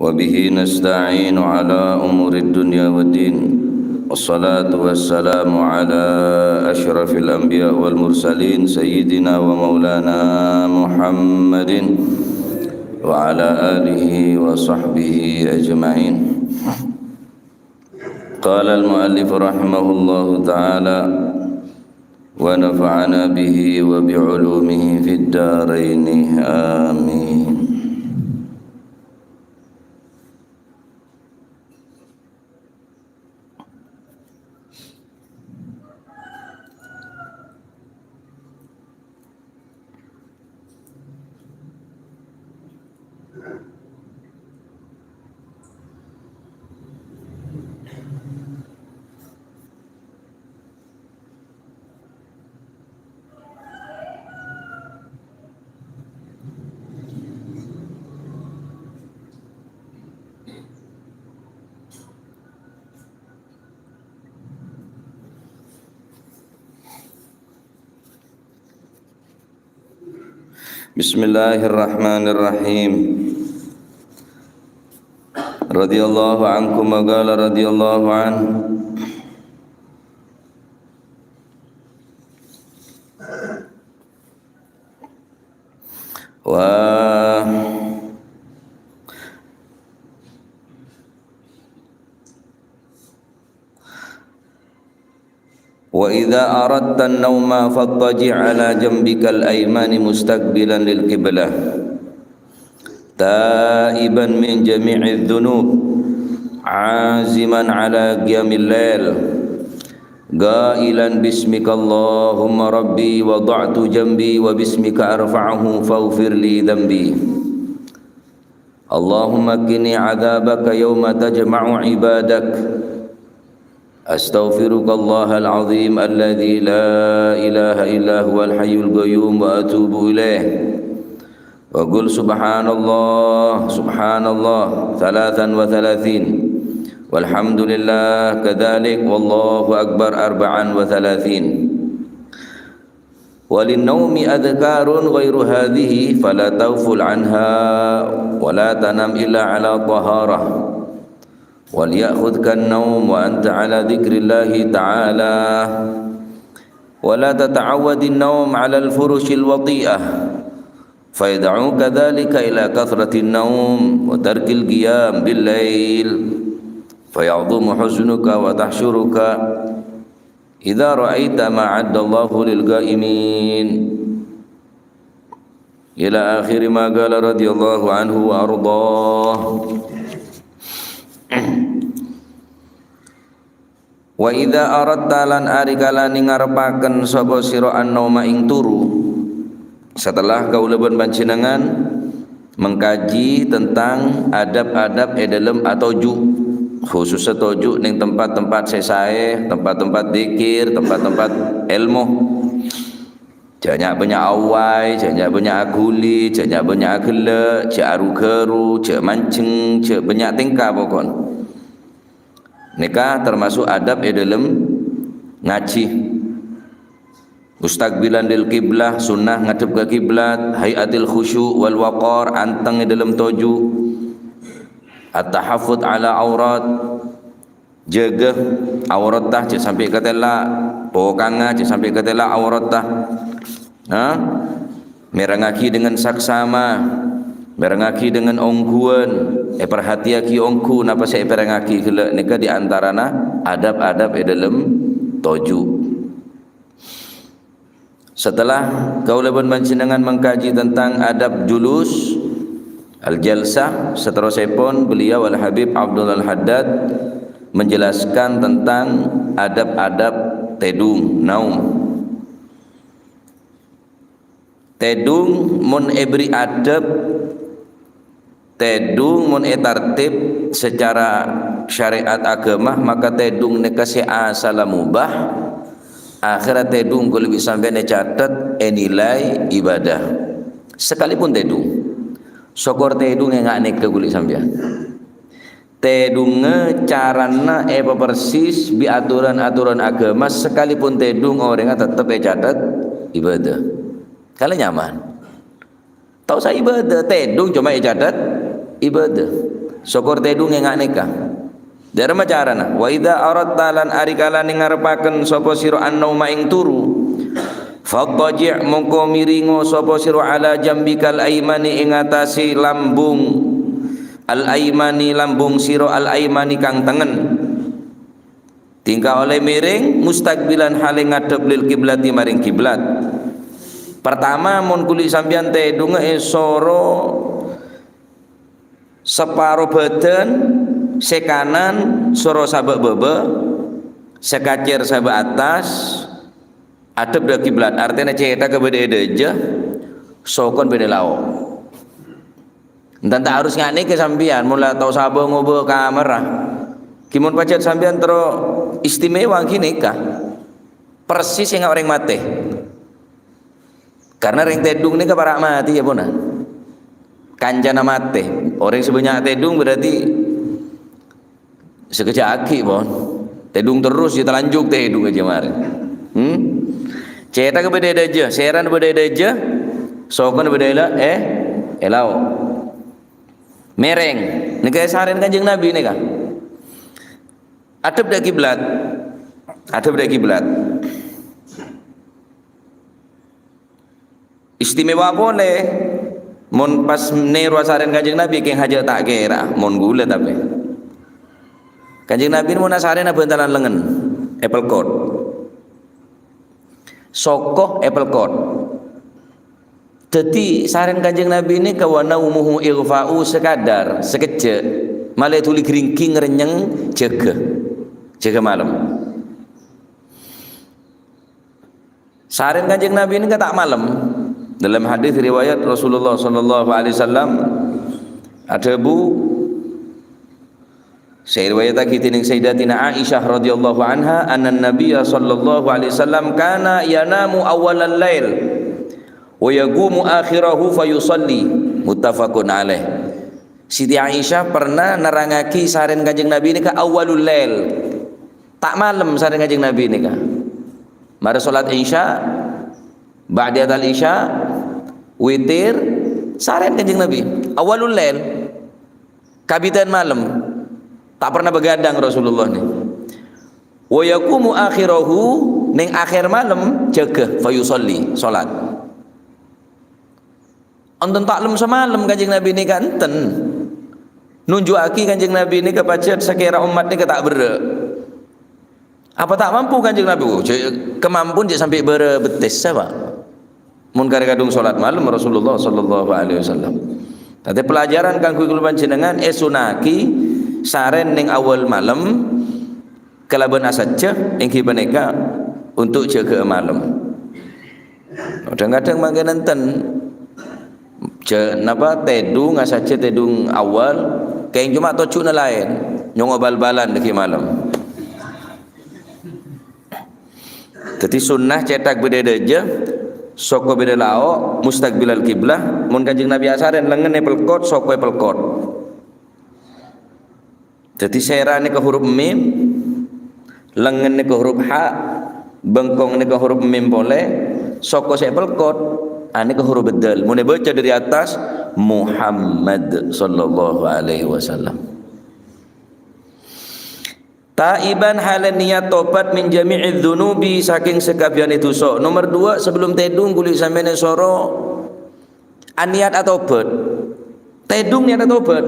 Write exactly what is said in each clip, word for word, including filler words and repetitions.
وبه نستعين على أمور الدنيا والدين. والصلاة والسلام على أشرف الأنبياء والمرسلين سيدنا ومولانا محمد وعلى آله وصحبه أجمعين. قال المؤلف رحمه الله تعالى: ونفعنا به وبعلومه في الدارين. آمين. بسم الله الرحمن الرحيم. رضي الله عنكم وقال رضي الله عنه. و وإذا أردت النوم فاضطجع على جنبك الأيمن مستقبلا للقبلة، تائبا من جميع الذنوب، عازما على قيام الليل، قائلا: باسمك اللهم ربي وضعت جنبي وباسمك أرفعه فاغفر لي ذنبي. اللهم قني عذابك يوم تجمع عبادك. أستغفرك الله العظيم الذي لا إله إلا هو الحي القيوم وأتوب إليه. وقل سبحان الله، سبحان الله ثلاثا وثلاثين، والحمد لله كذلك، والله أكبر أربعا وثلاثين. وللنوم أذكار غير هذه فلا تغفل عنها ولا تنم إلا على طهارة. وليأخذك النوم وأنت على ذكر الله تعالى، ولا تتعود النوم على الفرش الوطيئة، فيدعوك ذلك إلى كثرة النوم وترك القيام بالليل، فيعظم حزنك وتحشرك إذا رأيت ما أعد الله للقائمين. إلى آخر ما قال رضي الله عنه وأرضاه. Wa idza aradta, lan arikala ngarepaken sapa sira an-nauma ing turu, setelah kaula ban panjenengan mengkaji tentang adab-adab e dhalem atoju', khususnya toju' ning tempat-tempat se sae, tempat-tempat dzikir, tempat-tempat ilmu. Ja' nya'-bânnya' awai, ja' nya'-bânnya' aghuli, ja' nya'-bânnya' aghellâ', ja' aru-gharu, ja' manjeng, ja' bânnya' tengka pokon. Nèka termasuk adab è dâlem ngajhi. Mustaqbilan lil qiblah, sunnah ngadhep ka kiblat, hai'atil khusyu' wal waqar, anteng è dâlem toju', at-tahaffudz ala aurat, jâgâ auratta, jhâ' sampè' katèla', pokangnga, jhâ' sampè' katèla' auratta. Ha? Mèrengngaghi dengan saksama, mèrengngaghi dengan ongghuwân, èparhatèyaghi ongghu napa sè èpèrengngaghi ghellâ', nèka di antarana adab-adab è dâlem toju'. Setelah kaulâ bân panjhennengan mengkaji tentang adab julus, al-jalsah, seterusèpon beliau Al-Habib Abdul Al-Haddad menjelaskan tentang adab-adab tèdung, naum. Tèdung mon èbherri' adab, tèdung mon ètartib secara syariat agama, maka tèdung nèka sè asalla mubah, akhèrra tèdung kaulâ bi' sampèyan ècatet, ènilai ibadah. Sakalipun tèdung. Sokor tèdung enga' nèka kaulâ bi' sampèyan. Tèdungnga carana èpapersis bi' aturan-aturan agama, sakalipun tèdung orèngnga tettep ècatet ibadah. Kalè nyaman. Ta' osa ibadah, tèdung coma ècatet ibadah. Sokor tèdhung ènga' nèka. Dhâremma carana, "Wa idza aradta," lan arikala nèngarebbhâken sapa sira, "an-nauma," ing turu, "fadtaji'," mongko miringo sapa sira, "ala jambikal aimani," ing atase lambung al-aimani, lambung sira al-aimani kang tengen. Tingka olle miring, mustaqbilan hale ngadhep lil kiblati maring kiblat. Pertama, mon kulli sampeyan tèdhungnga èsoro saparo badan, sè kanan soro sabâ' bâbâ, sè kacèr sabâ' attas, adhep dâ' kiblat, artèna cèthagghâ bâdâ è dâjâ, sokona bâdâ è lao'. Enten ta' harus nga' nèka sampèyan, mon la tao sabâ ngobâ kamarra. Ghi mon pajhât sampèyan terro istimewa ghi nèka. Persis sènga' orèng matè. Karena rèng tèdhung nèka para' matè, ya, pona. Kancana matè. Orèng sè bânnya' tèdhung berarti sakejjhâ' aghi', pon. Tèdhung terros, ya, talanjhuk tèdhung aja mare. Hmm? Cèthagghâ bâdâ è dâjâ, sèrana bâdâ è dâjâ, sokona bâdâ è la-, è, è lao'. Mèrèng. Nèka sarèna Kanjeng Nabi nèka. Adhep dâ' kiblat. Adhep dâ' kiblat. Istimewa polè, mon pas nèro sarèna Kanjeng Nabi, kèng hajâ' ta' kèra, mon ghulâ tapè. Kanjeng Nabi mon asarèna bântalan lengngen, apple coat. Soko apple coat. Dhâddhi, sarèna Kanjeng Nabi nèka wa naumuhu ighfa'u, sakadar, sakejjhâ', malè dhuli gringging rennyeng jâgâ. Jâgâ malem. Sarèna Kanjeng Nabi nèka ta' malem. Dalam hadis riwayat Rasulullah sallallahu alaihi wasallam adhâbu, sè riwayataghi dening Sayyidatina Aisyah radhiyallahu anha, "Annan Nabiyya sallallahu alaihi wasallam kana yanamu awwalal lail wa yaqumu akhirahu fayusalli." Muttafaqun alaih. Siti Aisyah pernah nerrangngaghi sarèna Kanjeng Nabi nèka awwalul lail. Ta' malem sarèna Kanjeng Nabi nèka. Marè salat Isya, ba'diyatal Isya, witir, sarèna Kanjeng Nabi. Awwalul lail. Kabidhâ'ân malem. Ta' pernah begadang Rasulullah nè. Wa yaqumu akhirahu, neng akhèr malem, jâgâ, fayusalli, salat. Enten ta' lem samalem Kanjeng Nabi nèka enten. Nunju'aghi Kanjeng Nabi nèka pajhât sakèra ommat nèka ta' berrâ'. Apa ta' mampu Kanjeng Nabi? Oh, jâ-, kamampun jâ' sampè' bârâ bettessa, Pak. Mon karè kadhung salat malem Rasulullah sallallahu alaihi wasallam. Dhâddhi pelajaran kaangghuy kaulâ panjhennengngan, èsunna'aghi sarèn neng awal malem kalabân asajjhâ, èngghi panèka untuk jâgâ'â malem. Kadhâng-kadhâng mangkèn enten. Jâ-, napa, tèdhung, asajjhâ tèdhung awal, kèng coma tojjhuna laèn, nyongo bal-balan dâgghi' malem. Dhâddhi sunnah cèthak bâdâ è dâjâ, soko bâdâ lao', mustaqbilal kiblah, mon Kanjeng Nabi asarèn lengngenna è pelkot, soko è pelkot. Dhâddhi sèra nèka huruf mim, lengngen nèka huruf ha, bengkong nèka huruf mim polè, soko sè pelkot, a nèka huruf dal. Mon èbâca dâri attas, Muhammad sallallahu alaihi wasallam. Taiban halè niyat tobat min jami'i dzunubi, sakèng sakabbiyanna dhusa. Nomer dua, sebelum tèdhung kulâ sampèyan èsoro aniyat atobât. Tèdhung niyat atobât.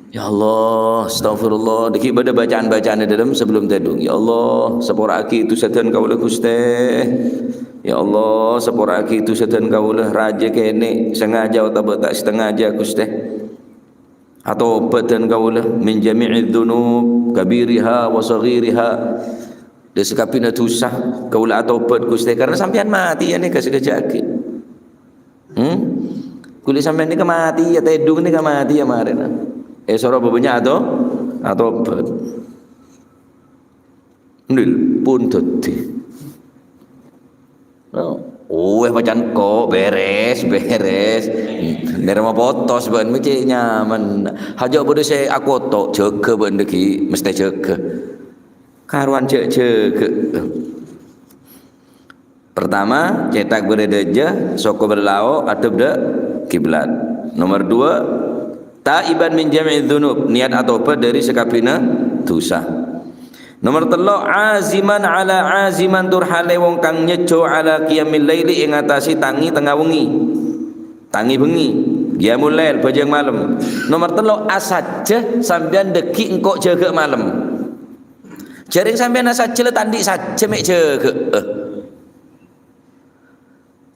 "Ya Allah, astagfirullah." Dâgghi' bâdâ bacaan-bacaan è dâlem sebelum tèdhung. "Ya Allah, sapora'aghi dhusa dhân kaulâ, Ghustè. Ya Allah, sapora'aghi dhusa dhân kaulâ, rajâ kènè', sengaja otabâ ta' satengaja, Ghustè. Atobât dhân kaulâ, min jami'i dzunub, kabiriha wa saghiriha." Dâ' sakabbhiyânna dhusa, kaulâ atobât, Ghustè, karena sampèyan matè, ya, nèka sakejjhâ' aghi'. Hmm? Kulâ sampèyan nèka matè, ya, tèdhung nèka matè, ya, marèna. Èsoro bâbânnya' ato-, atobât. Ndil, pon dhâddhi. Oh, eh, pacan ko', bherres, bherres. Nèrèma potos bân mè' cè' nyaman. Hajâ' bâdâ sè akoto', jâgâ bân dâgghi', mestè jâgâ. Karowan jâ'-, jâgâ. Pertama, cèthak bâdâ è dâjâ, soko bâdâ lao', adhep dâ' kiblat. Nomer dua, Taiban min jami'i dzunub, niat atobat dhâri sakabinna dhusa. Nomer tello', aziman ala aziman, tur halè wong kang nyejjho ala qiyamil laili, ing atase tangi tengnga wengi. Tangi bengi, qiyamul lail, bhâjâng malem. Nomer tello', asajjhâ sampèyan dhâggi' engko' jâgâ malem. Jhâreng sampèyan asajjhâ la ta' andi' sajjhâ mè' jâgâ'â.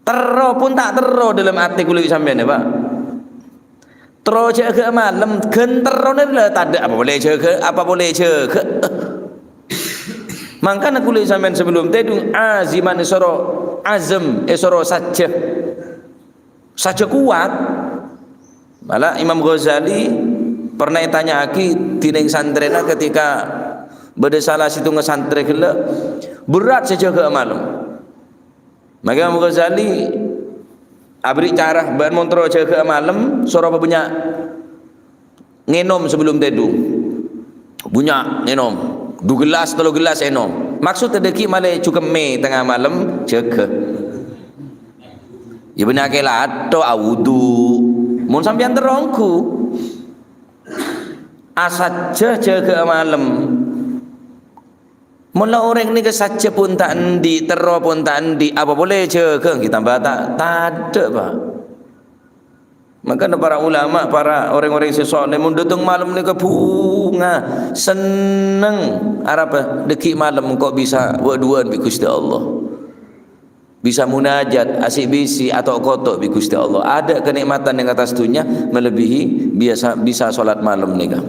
Terro pon ta' terro dhâlem atè kaulâ bi' sampèyan, ya, Pak. Terro jâgâ malem, ghân terrona la tadâ' apa polè jâgâ, apa polè jâgâ. Mangkana kaulâ sampèyan sabellum tèdung aziman èsoro azam, èsoro sajjhâ. Sajjhâ kowat. Malah Imam Ghazali pernah ètanya'aghi dhinèng santrèna ketika bâdâ sala sèttonga santrè ghellâ', berrâ' sè jâgâ malem. Maka Imam Ghazali aberri' cara, "Bâ'na mon terro jâgâ malem, soro pabânnya' ngènom sabellum tèdung." Bânnya' ngènom, du gellas, tello gellas ènom. Maksodda dhâggi' malè jhukemmè tengnga malem, jâgâ. Ya bânnya' kèla atto, awudu. Mon sampèyan terro ongghu, asajjhâ jâgâ malem. Mon la orèng nèka sajjhâ pon ta' andi', terro pon ta' andi', apa polè jâgâ, ghi' tamba ta-, tadâ', Pak. Mangkana para ulama, para orèng-orèng sè soleh, mon dâteng malem nèka bhunga, senneng, arapa dhâggi' malem engko' bisa wâ'-duwâ'ân bi' Ghustè Allah. Bisa munajat, asik-bisik, ato'-koto' bi' Ghustè Allah. Adâ' kanè'matan neng attas dhunnya melebihi biasa, bisa solat malem nèka.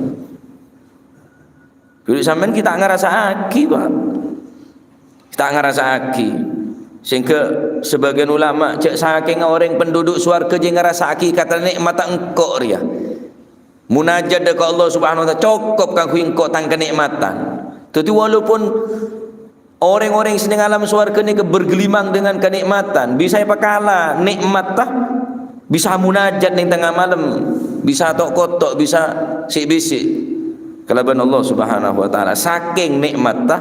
Dulu sampèyan ghi' ta' ngarassa'aghi, Pak. Ghi' ta' ngarassa'aghi. Sehingga sebagian ulama, jâ' sakènga orèng penduduk sowarghâ jâ' ngarassa'aghi kata nè'matta engko' rèya. Munajat dâ' ka Allah Subhanahu wa Ta'ala, "Cokop kaangghuy engko' tang kanè'matan." Dhâddhi, walaupun Orèng-orèng sè neng alam sowarghâ nèka bergelimang dengan kanè'matan, bisa èpakala nè'matta, bisa munajat neng tengnga malem, bisa to'-koto', bisa sè'-bisi' kalabân Allah Subhanahu wa Ta'ala. Sakèng nè'matta,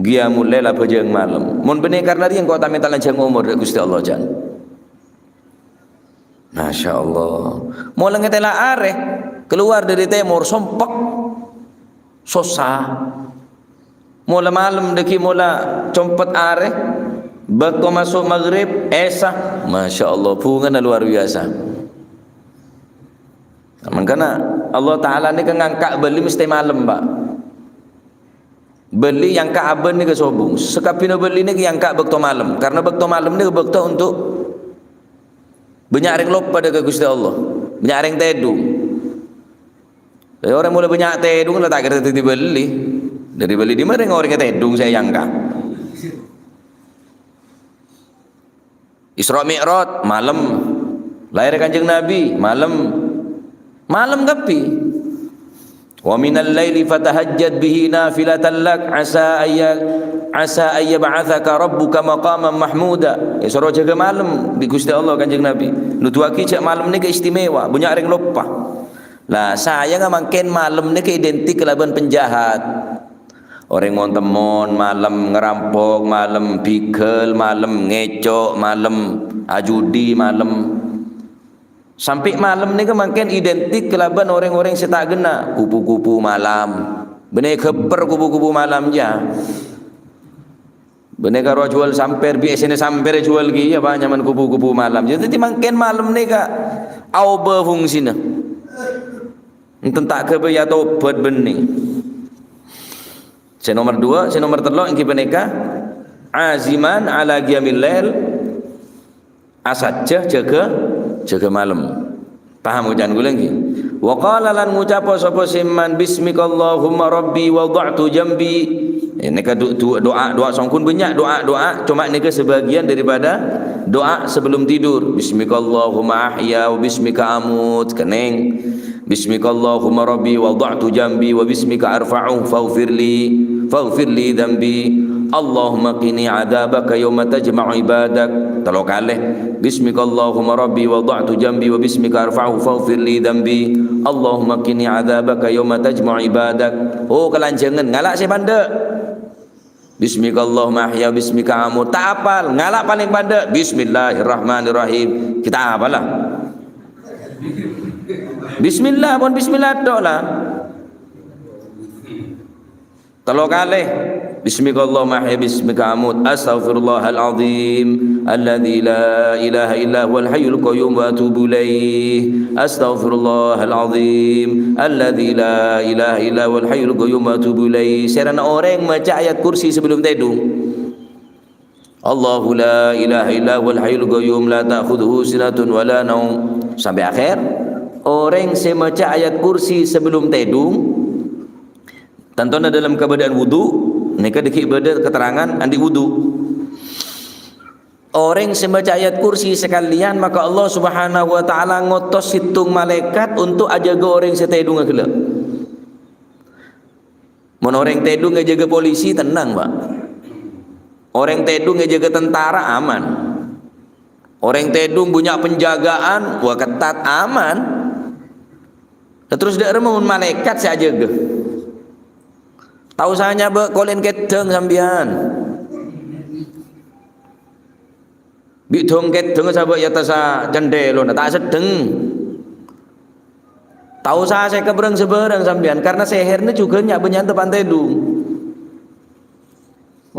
qiyamul lail abhâjâng malem. Mon bânnè karna rèya engko' ta' mènta lanjhâng omor dâ' Ghustè Allah, jân. Masya Allah. Mola ngatela arè, keluar dari timur, sompek. Sossa. Mola malem dhâggi' mola compet arè, bâkto maso' maghrib, isya. Masya Allah, bhungana luar biasa. Mangkana Allah Ta'ala nèka ngangka' bâli mestè malem, Pak. Bâli èyangka' abân nèka sobung. Sakabbhina bâli nèka èyangka' bâkto malem. Karna bâkto malem nèka bâkto untuk bânnya' rèng loppa dâ' ka Ghustè Allah. Bânnya' rèng tèdung. È, orèng mola bânnya' tèdung la ta' kèra dhâddhi bâli. Dhâddhi bâli dimma rèng orèng tèdung sè èyangka'. Isra Mi'raj, malem. Lahèrra Kanjeng Nabi, malem. Malem kabbhi. "Wa minal laili fatahajjad bihi nafilatan lak, asa ayya-, asa ayyab'atsaka rabbuka maqaman mahmuda." Èsoro jâgâ malem bi' Ghustè Allah Kanjeng Nabi. Nuduwaghi jâ' malem nèka istimewa, bânnya' rèng loppa. Lah, sayangnga mangkèn malem nèka identik kalabân penjahat. Orèng mon-temmon malem, ngerampok malem, bigel malem, ngèco' malem, ajudi malem. Sampè' malem nèka mangkèn identik kalabân orèng-orèng sè ta' ghenna', kupu-kupu malam. Bânnè ghâpper kupu-kupu malam, yâ. Bânnè karo ajhuwâl sampèr, bi' essèna sampèr èjhuwâl kèya, Pak, nyamana kupu-kupu malam. Yâ, dhâddhi mangkèn malem nèka aobâ fungsina. Enten ta' ghâbây atobat bânnè. Sè nomer duwâ', sè nomer tello' èngghi panèka aziman ala qiyamil lail, asajjhâ jâgâ, jâgâ malem. Paham oca'an kaulâ èngghi? Wa qala lan ngucapa sapa sè iman, "Bismikallahumma rabbi wada'tu jambi." Ini ka du-, du-, doa, doa songkun bânnya', doa, doa, coma nèka sebagian daripada doa sebelum tidur. "Bismikallahumma ahya wa bismika amut." Kenèng. "Bismikallahumma rabbi wada'tu jambi wa bismika arfa'u faghfirli, faghfirli dzambi. Allahumma qini adzabaka yauma tajma'u ibadak." Tello kalè. "Bismikallahumma rabbi wada'tu jambi wa bismika arfa'u faghfirli dzambi. Allahumma qini adzabaka yauma tajma'u ibadak." Oh, kalanjhângan, ngala' sè pandâ'. "Bismikallahumma ahya, bismika amut." Ta' apal, ngala' palèng pandâ'. "Bismillahirrahmanirrahim." Kita apalah. Bismillah, pon bismillah tok la. Tello kalè. Bismikallahumma ahya, bismika amut. Astaghfirullahal azim alladzi la ilaha illa huwal hayyul qayyum wa atubu ilaih. Astaghfirullahal azim alladzi la ilaha illa huwal hayyul qayyum wa atubu ilaih. Sèrana orèng maca ayat kursi sebelum tèdung. Allahu la ilaha illa huwal hayyul qayyum la ta'khudzuhu sinatun wa la naum. Sampai akhir. Orèng sè maca ayat kursi sebelum tèdung, tantona dalam keadaan wudu, nèka dhâggi' bâdâ keterangan andi' wudu. Orèng sè maca ayat kursi sakalèyan, maka Allah Subhanahu wa Ta'ala ngotos sèttong malaikat untuk ajâgâ orèng sè tèdungnga ghellâ'. Mon orèng tèdung èjâgâ polisi, tenang, Pak. Orèng tèdung èjâgâ tentara, aman. Orèng tèdung bânnya' penjagaan, wah, ketat, aman. Lah, terros dâ' remma mon malaikat sè ajâgâ? Ta' osa nyabâ' kolèn kèdhâng sampèyan. Bi' dhung-kèdhung sabâ' è attassa candhâlona, ta' seddheng. Ta' osa sè kebreng sabârâng sampèyan, karna sèhèrna jhughân nya'-bânnya'an teppa'na tèdung.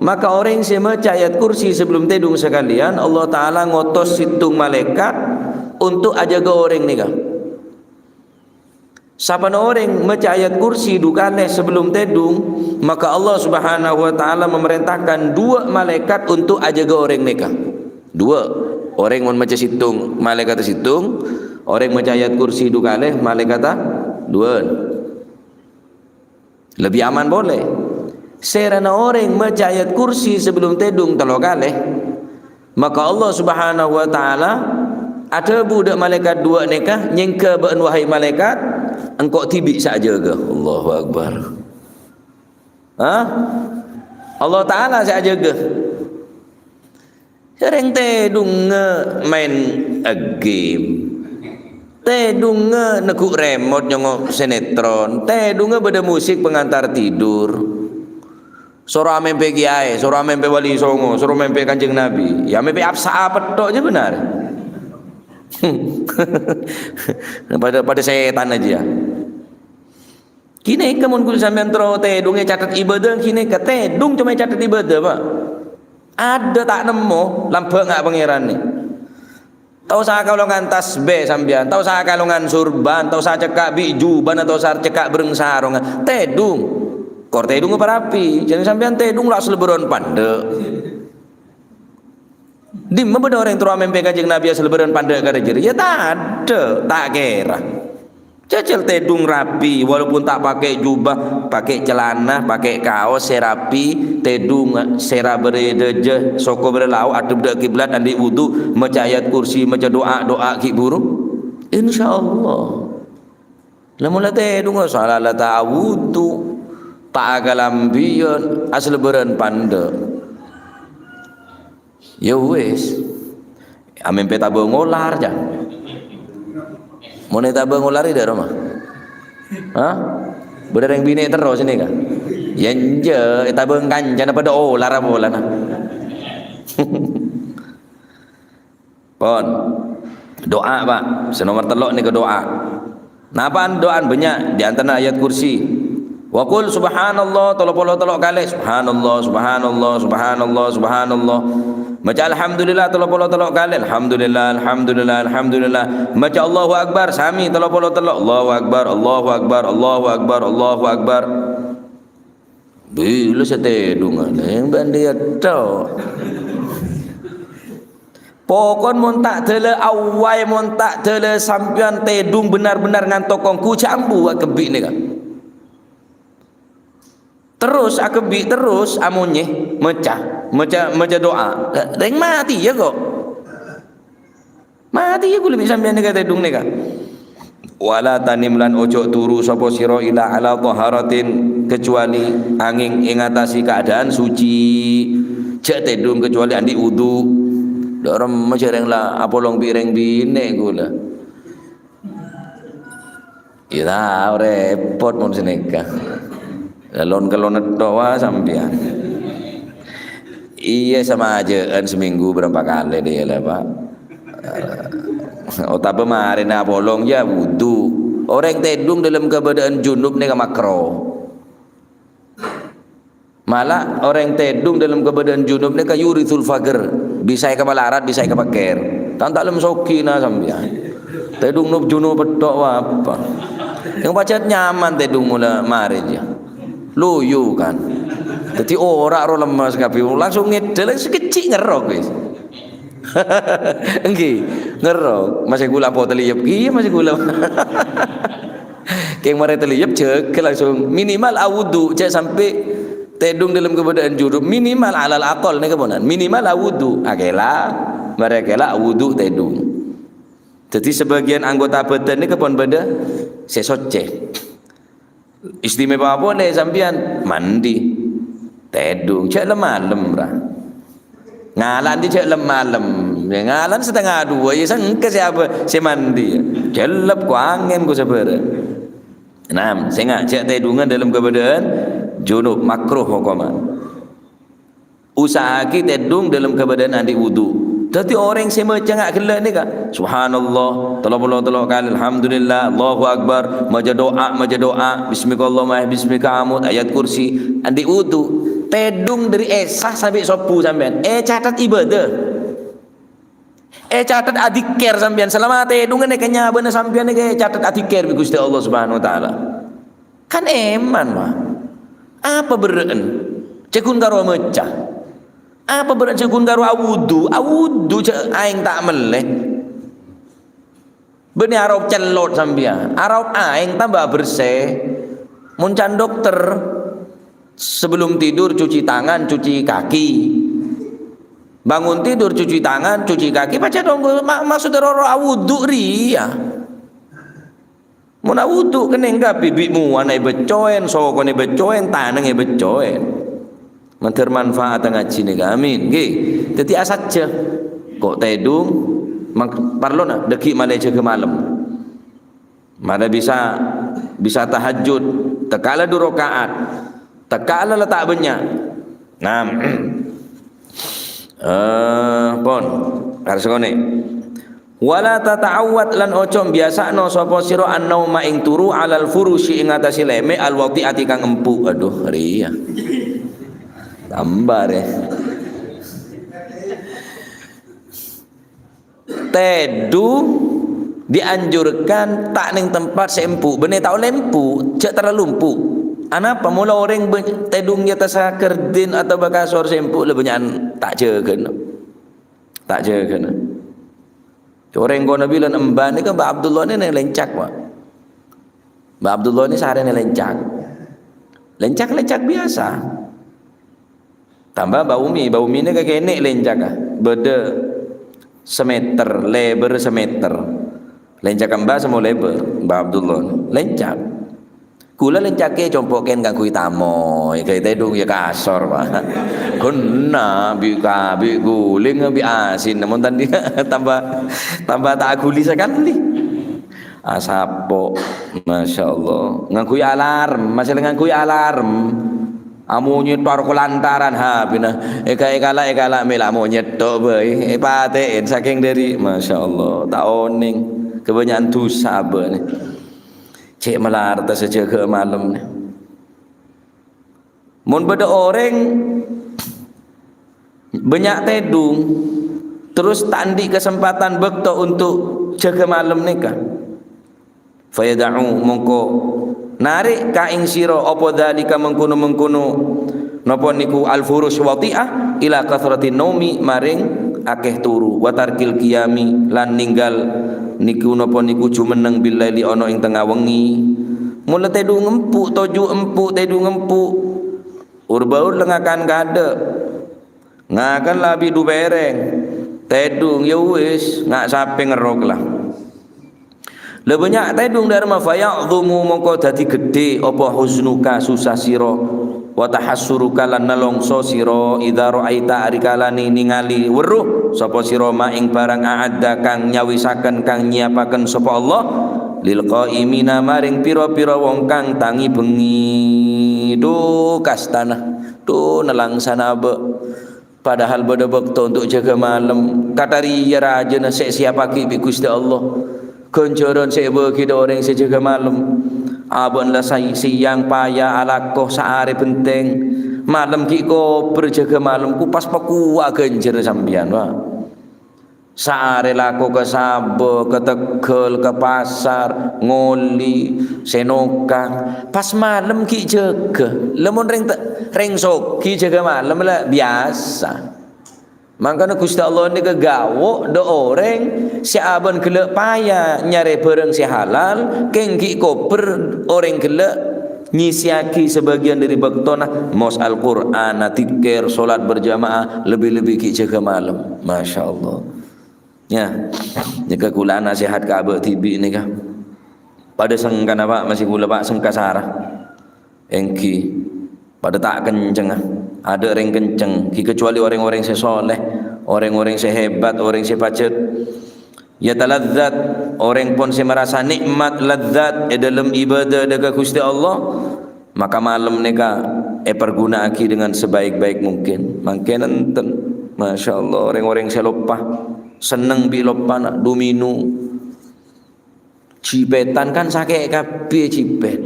Maka orèng sè maca ayat kursi sebelum tèdung sakalèyan, Allah Ta'ala ngotos sèttong malaikat untuk ajâgâ orèng nèka. Sapana orèng maca ayat kursi du kalè sebelum tèdung, maka Allah Subhanahu wa Ta'ala memerintahkan dua malaikat untuk ajâgâ orèng nèka. Dua. Orèng mon maca sèttong, malaikatta sèttong. Orèng maca ayat kursi du kalè, malaikatta duwâ'ân. Lebbi aman polè. Sèrana orèng maca ayat kursi sebelum tèdung tello kalè, maka Allah Subhanahu wa Ta'ala adhâbu dâ' malaikat duwâ' nèka, "Nyèngghâ bâ'ân, wahai malaikat, engko' dhibi' sè ajâgâ." Allahu Akbar. Hah? Allah Ta'ala sè ajâgâ. Orèng tèdungnga maèn game. Tèdungnga neggu' remote nyongngo' sinetron. Tèdungnga bâdâ musik pengantar tidur. Soro amèmpè kèyaè, soro amèmpè wali songo, soro mèmpè Kanjeng Nabi. Ya, mèmpè apsa apetto' jâ bhender. Padâ, padâ sètan jâ, ya. Ghânèka mon ghulâ sampèyan terro tèdung ècatet ibadah, ghânèka tèdung coma ècatet ibadah, Pak. Adâ ta' nemmo, lambâ' nga' Pangèran nè. Ta' osa kalongan tasbih sampèyan, ta' osa kalongan surban, ta' osa cekka' bi' jubana, ta' osa cekka' bâreng sarongnga. Tèdung. Kor tèdung parappè, jhâ' sampèyan tèdung la salèbârân pandâ'. Dimma bâdâ orèng terro amèmpè Kanjeng Nabi asalèbârân pandâ' ka jârèya? Ya tadâ', ta' kèra. Jhâjhâl tèdung rapi, walaupun ta' pakè jubah, pakè calana, pakè kaos sè rapi, tèdung sè ra bârâ dâjâ, soko bârâ lao', adhep dâ' kiblat, andi' wudu, maca ayat kursi, maca do'a, do'a ghi' bhuru. Insyaallah. Lamon la tèdung, sala la ta' awudu, ta' akalambhiyân, asalèbârân pandâ'. Ya wis. Amèmpè tabâng olar, jhâ. Mon ètabâng olar è dâ'remma? Hah? Bâdâ rèng binè' terros nèka? Ya enjâ', ètabâng kancana padâ olar apa polana. Pon. Do'a, Pak. Sè nomer tello' nèka do'a. Napa'an do'an bânnya', di antarana ayat kursi. Wa qul subhanallah tello polo tello' kalè. Subhanallah, subhanallah, subhanallah, subhanallah. Maca alhamdulillah tello polo tello' kalè. Alhamdulillah, alhamdulillah, alhamdulillah. Maca Allahu Akbar sami tello polo tello'. Allahu Akbar, Allahu Akbar, Allahu Akbar, Allahu Akbar. Bilâ sè tèdungan, yang bâ'ân diyâ tok. Pokon mon ta' dâlâ awway, mon ta' dâlâ sampèyan tèdung bhender-bhender ngantok ongghu, jhâ' ambu akebbhi' nèka. Terros akebbhi', terros amonyè, maca, maca, maca do'a. Rèng matè ya kok. Matè ya ghulâ bi' sampèyan nèka tèdung nèka. Wala tanim lan ojo turu sapa sira ila ala taharatin kecuali anging ing atase keadaan suci. Jhâ' tèdung kecuali andi' wudu. Dâ'remma jhâreng la apolong bi' rèng binè' ghulâ. Iyâ, ta' repot mon sanèka. Lalon-kelon netto wa sampèyan. Iyâ, samajâ'ân seminggu berapa kali dia lah, Pak. Otabâ marèna apolong, ya wudu. Orèng tèdung dâlem kabâdâ'ân junub nèka makro. Mala orèng tèdung dâlem kabâdâ'ân junub nèka yurithul faqr, bisa èkapalarat, bisa èkapèkkèr. Kan ta' lem sogina sampèyan. Tèdung nop junub pètto' apa? Yang pajhât nyaman tèdung mola marè jâ. Loyu kan. Dhâddhi ora ro lemes kabbhi, langsung ngèdhâl, sakejjhi' ngerrok wis. Èngghi, ngerrok. Masih gula po teliyep, iyâ masih gula. Kèng marè teliyep jâgâ langsung minimal awudu, jhâ' sampè' tèdung dâlem kabâdâ'ân junub, minimal alal aqal nèka ponan, minimal awudu, akèla, marè akèla awudu tèdung. Dhâddhi, sabâgiyân anggota bhâdhân nèka pon bâdâ sè soccè. Istimewa apa nè sampèyan? Mandi. Tèdung, jhâ' lem-malem, ra. Ngala' andi' jhâ' lem-malem. Yâ, ngala' satengnga duwâ', yâ, sengke sè apa? Sè mandi, yâ. Jellep, ko angèn, ko sabârâ. Enam, sènga', jhâ' tèdungan dâlem kabâdâ'ân junub, makruh hokoman. Usaha'aghi tèdung dâlem kabâdâ'ân andi' wudu. Dhâddhi orèng sè maca nga' ghellâ' nèka, subhanallah, tello polo tello kalè, alhamdulillah, Allahu Akbar, maca du'a, maca du'a, bismikallahumma, bismika amut, ayat kursi, andi' wudu. Tèdung dâri Isya sampè' Sobbhu sampèyan, ècatet ibadah. Ècatet adzikir sampèyan. Salama tèdungan nèka nyabâna sampèyan nèka ècatet adzikir bi' Ghustè Allah Subhanahu wa Ta'ala. Kan èman, wa. Apa berrâ'ân? Jhâ' ghun karo maca. Apa berrâ'ân jhâ' ghun karo awudu? Awudu jhâ' aèng ta' mellè. Bânnè arop cellot sampèyan. Arop aèng tamba bersè. Mon can dokter, sebelum tidur cuci tangan, cuci kaki. Bangun tidur, cuci tangan, cuci kaki. Pajhât ongghu ma-, maksodda roro awudu rèya. Mon awudu kennèng kabbhi, bi' mowana èbeccoèn, sokona èbeccoèn, tanangnga èbeccoèn. Mandhâr manfaat ngajhi nèka. Amin. Ngghi. Dhâddhi asajjhâ. Ko' tèdung, mang-, parlona dhâggi' malè jâgâ malem. Mara bisa, bisa tahajjud, tekka'la du raka'at, tekka'la la ta' bânnya'. Nah, eh, pon, harus konè. "Wala tata'awwad," lan ojo biyasa'no sapa sira an-nauma ing turu, 'alal furushi ing atase leme', al-wati'ati kang empuk. Aduh, rèya. Tambah, rè. Tèdung dianjurkan ta' neng tempat sè empuk. Bânnè ta' ollè empuk, jhâ' terlalu empuk. Anapa? Mula orèng bân-, tèdung è attas kardin atabâ kasor sè empuk, la bânnya'an ta' jâgâna. Ta' jâgâna. Orèng kono bilân emban nèka Mbah Abdullah nè neng lencak, Pak. Mbah Abdullah nè sarèna lencak. Lencak-lencak biasa. Tambah Mbah Umi, Mbah Umi nè kakènè' lencak, ah. Bâdâ sameter, lèbâr sameter. Lencak Mbah samo lèbâr, Mbah Abdullah nè. Lencak. Kaulâ lencakè compo' kèng ngangghuy tamoy, ghâbây tèdung ya kasor, Pak. Ghenna bi' ka-, bi' guling, bi' asin, mon tandhi tambah, tambah ta' aghuli sakalè. Asapo', masyaallah. Ngangghuy alarm, masalah ngangghuy alarm. Amonyet tor kolantaran H P-na. Èka-, èkala', èkala' mè' la monyet tok bhâi. Èpatè'è sakèng dâri, masyaallah, ta' onèng. Kabânnya'an dhusa abâ'na. Cè' malarat sajâgâ malem. Mon bâdâ orèng bânnya' tèdung, terros ta' andi' kasempatan bâkto untuk jâgâ malem nèka, fayada'u, mongko narè' ka ing sira apa dzalika mengkono-mengkono, napa niku al-furush wati'ah, ila katsratin naumi, maring akèh turu, wa tarkil qiyami, lan ninggal niku napa niku jumenneng bil laili ana ing tengnga wengi. Mula tèdung empuk, toju' empuk, tèdung empuk. Ur-baur la ngakan kaadâ'. Ngakan la bi' du pèrèng. Tèdung, ya wis, nga' sapè ngerrok la. La bânnya' tèdung dâ'ramma, faya'dhumu, mongko dhâddhi ghedhè apa huznuka, susah sira, wa tahassuruka, lan nalongso sira, idza ra'aita, arikalane ningali weruh sapa sira, ma ing barang a'adda kang nyawisaken, kang nyiapaken sapa Allah, lil qaimina, maring pira-pira wong kang tangi bengi. Duh, kastana, duh, nelangsana abâ'. Padahal bâdâ bâkto untuk jâgâ malem. Kathariya rajâna sè èsiapaghi bi' Ghustè Allah. Ghânjhârân sè èbâghi dâ' orèng sè jâgâ malem. Abâ'na la sa-, sèyang paya alako saarè bhenteng. Malem ghi' kobher jâgâ malem, ku pas pakowa ghânjhârânna sampèyan, wa. Saarè lako ka sabâ, ka tegghâl, ka pasar, ngolè, sè nokang. Pas malem ghi' jâgâ. Lamon rèng te-, rèng soghi jâgâ malem la biyasa. Mangkana Ghustè Allah nèka gâwo' dâ' orèng sè abâ'na ghellâ' paya nyarè bhârâng sè halal, kèng ghi' kobher orèng ghellâ' nyisiyaghi sabâgiyân dâri bâktona, mos Al-Qur'an, dzikir, sholat berjamaah, lebbi-lebbi ghi' jâgâ malem. Masya Allah. Ya, nèka kaulâ nasehat ka abâ' dhibi' nèka. Padâ sengkana, Pa', masih kaulâ, Pa', sengka sara. Èngghi, padâ ta' kencengnga. Adâ' rèng kenceng, ghi kecuali orèng-orèng sè soleh, orèng-orèng sè hebat, orèng sè pajhât. Ya taladzat, orèng pon sè marasa nikmat, ladzat è dâlem ibadah dâ' ka Ghustè Allah, maka malem nèka èparghuna'aghi dengan sebaik-baik mungkin. Mangkèn enten, Masya Allah, orèng-orèng sè loppa, senneng bi' loppana, domino. Jipètan kan sakè' kabbhi jipèt.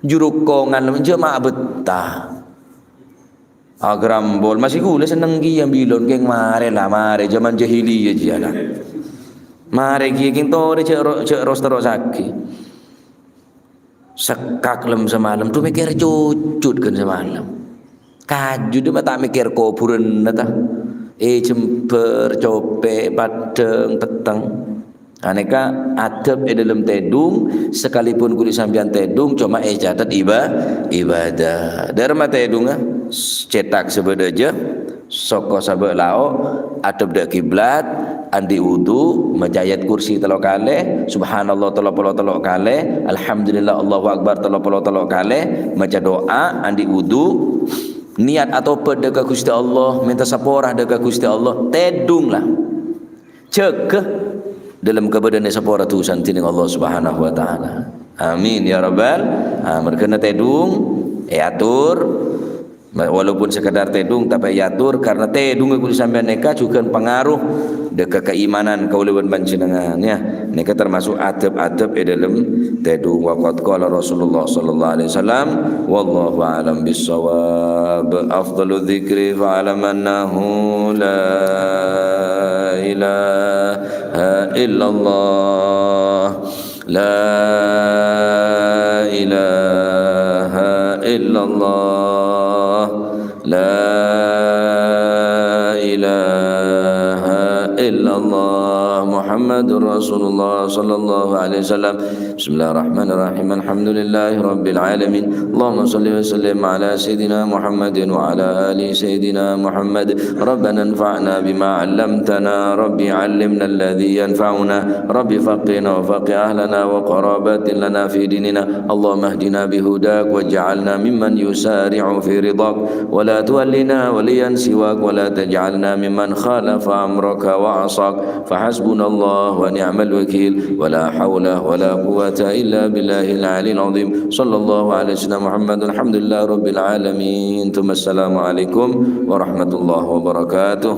Jurukkongan jhâ' ma' bettah. Agrambol, masih kaulâ senneng kèya bilon, kèng marè la, marè, jhâman jahiliyah jiyâ la. Marè kèya kèng torè jhâ' ro-, jhâ' ros-terrosaghi. Sekkak lem samalem, dhu mèkkèr cucut kan samalem. Kaju dhu ma' ta' mèkkèr kobhurânna ta. È jembhâr, copè', paddhâng, petteng. Anèka adab è dâlem tèdung, sakalipun kulâ sampèyan tèdung, coma ècatet iba-, ibadah. Dârma tèdungnga, cètak sabâdâ jâ, soko sabâ' lao', adep dâ' kiblat, andi' wudu, maca ayat kursi tello kalè, subhanallah tello polo tello kalè, alhamdulillah, Allahu Akbar tello polo tello kalè, maca do'a, andi' wudu, niat atobât dâ' ka Ghustè Allah, mènta sapora dâ' ka Ghustè Allah, tèdung la. Jâgâ dâlem kabâdâ'ân èsapora dhusana dhinèng Allah Subhanahu wa Ta'ala. Amin, ya Rabbal. Ah, merghâna tèdung, èatur. Walaupun sekedar tèdung, tapè èatur, karena tèdung kulâ sampèyan nèka jhughân pangaruh dâ' ka kaimanan kaulâ bân panjhennengngan, ya. Nèka termasuk adab-adab è dâlem tèdung. Wa qad qala Rasulullah sallallahu alaihi wasallam, wallahu a'lam bissawab. Afdalu dzikri fa'lam annahu la ilaha illallah. La ilaha illallah. La ilaha illallah. Muhammadur Rasulullah sallallahu alaihi wasallam. Bismillahirrahmanirrahim. Alhamdulillahi rabbil alamin. Allahumma shalli wa sallim ala sayyidina Muhammadin wa ala ali sayyidina Muhammad. Rabbana anfa'na bima 'allamtana. Rabbi 'allimna alladhi yanfa'una. Rabbi faqqihna wa faqqih ahlana wa qarabatin lana fi dinina. Allahumma ihdina bihudak waj'alna mimman yusari'u fi ridak. Wa la tuwallina waliyan siwak. Wa la taj'alna mimman khalafa amraka wa 'asak. Fa hasbunallah wa ni'mal wakil. Wa la haula wa la quwwata illa billahil aliyil azim. Sallallahu ala sayyidina Muhammad. Alhamdulillahi rabbil alamin. Tsumma assalamu alaikum warahmatullahi wabarakatuh.